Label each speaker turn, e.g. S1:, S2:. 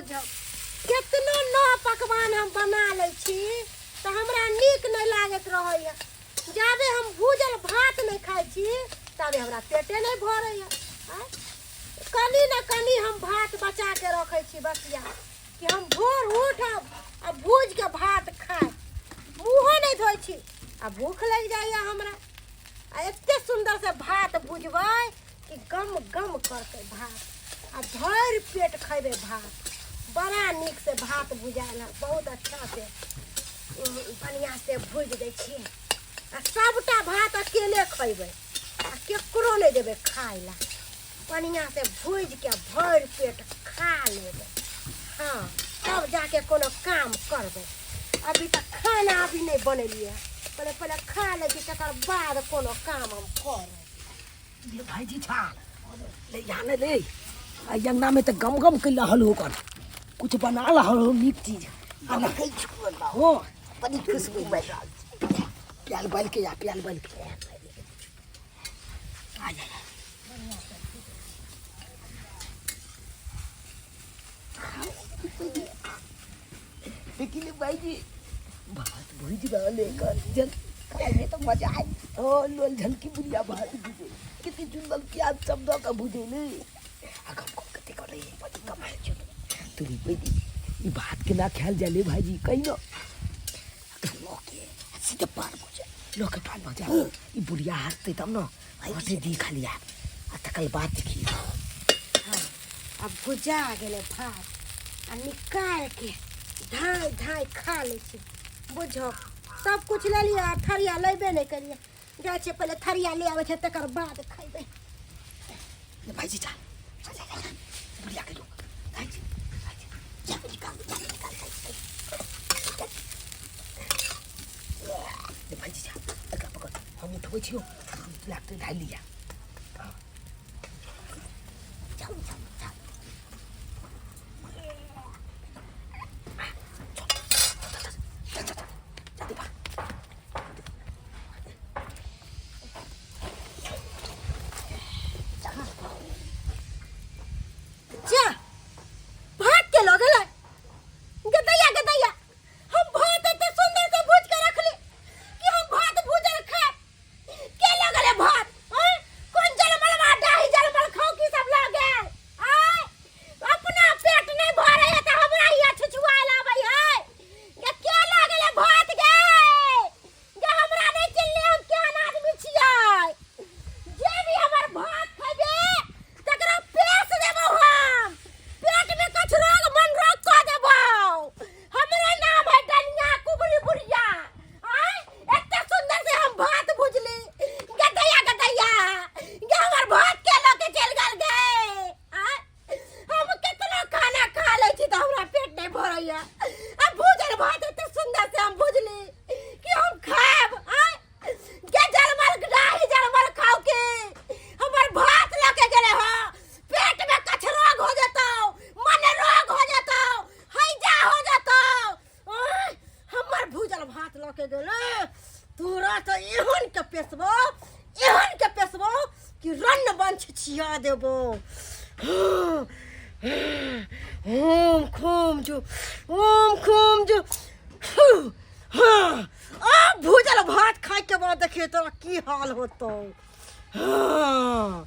S1: बुझब केतनो नव पकवान हम बना लै छी तऽ हमरा नीक नहि लागैत रहैए जाबे हम भूजल भात नहि खाइ छी ताबे हमरा पेटे नहि भरैए आँय कनी ने कनी हम भात बचा के रखै छी बसिया कि हम भोर उठब आ भूज के भात खायब मुँहो नहि धोइ छी आ भूख लागि जाइए हमरा आ एते सुन्दर से भात भुजबै कि गम गम करतै भात आ भरि पेट खयबै भात बड़ा नीक से भात भुजायल है बहुत अच्छा से बढ़िआँ से भुजि दै छियै आ सभटा भात अकेले खयबै आ केकरो नहि देबै खाय लए बढ़िआँ से भुजि के भरि पेट खा लेबै हँ तब जाके कोनो काम करबै अभी तक खाना अभी नहि बनेलियै पहिले पहिले खा लै छी तकर बाद कोनो काम हम करब
S2: ये भाईजी छा ले यहाँ ने ले आ अंगना में तो गम गम कर रहल हो कर कुछ बना रहल हो नीक चीज आ ना हो
S3: बड़ी खुशबू बन रहल छै
S2: प्याल बाल के या प्याल बाल के आ जा लेकिन भाईजी भात भुज रहल है कर जल खाए में तो मजा आए ओ लोल झलकी बुढ़िया भात भुजे कितनी सुंदर प्याज सब दऽ के भुजे ने आ गम गम कते करे बड़ी कमाई छौ तू भाईजी ई भात केना खायल जाले भाईजी कही न
S3: लोके सीधे पार भुजे
S2: लोके पार भुजे ई बुढ़िया हंसते तब न हंसे दी खाली आ तकर बाद देखी
S1: हाँ आब भुजा गेलै भात आ निकालि के धाँइ धाँइ खा लै छी बुझो सब कुछ लेलियै आ थरिया लेबे नहि केलियै जाइ छियै पहिले थरिया ले आबै छै तकर बाद खयबै
S2: ले भाईजी जा जा जा जा बुढ़िया के लोग भाईजी भाईजी
S3: जा निकाल जा निकाल
S2: ले भाईजी जा एकरा पकड़ हम उठबै छियौ लागतै धाइ लिया
S3: चल चल चल
S1: जा भात के लऽ गेलै गदैया गदैया हम भात एते सुंदर से भूज के रखली कि हम भात भूजल खाब के लऽ गेलै भात आँय? कोन जलमलवा डाही जलमल खाउ की सब लऽ गेल आँय? अपना पेट नहि भरै है तऽ हमरा हिया छुछुआयल आबै है गे के लऽ गेलै भात गे गे हमरा नहि चिन्हले हम केहन आदमी छियै जे भी हमर भात खैबे तकरा पेश देबौ हम पेट में कछु रोग मन रोग कऽ देबौ हमरे नाम है डनिया कुबरी बुढ़िया आय एते सुंदर से हम भात भुजली गदैया गदैया गे हमर भात के लऽ के चलि गेल गे आय हम केतना खाना खा लै छी तऽ हमरा पेट नहि भरैया आ भूजल भात एते सुंदर से हम भुजली कि हम खायब आय गे जलमल डाही जलमल खाउ के हमर भात लऽ के गेलै हँ पेट में कछ रोग हो जेतौ मन रोग हो जेतौ हैजा हो जेतौ आँय, हमर भूजल भात लऽ के गेलै तोरा तऽ एहन के पेशबो एहन के पेशबो कि रन्न वंश छिया देबो ओम खूम जो ओम खूम जो हाँ आ भूजल भात खाए के बाद देखिए तोरा की हाल होतो हाँ।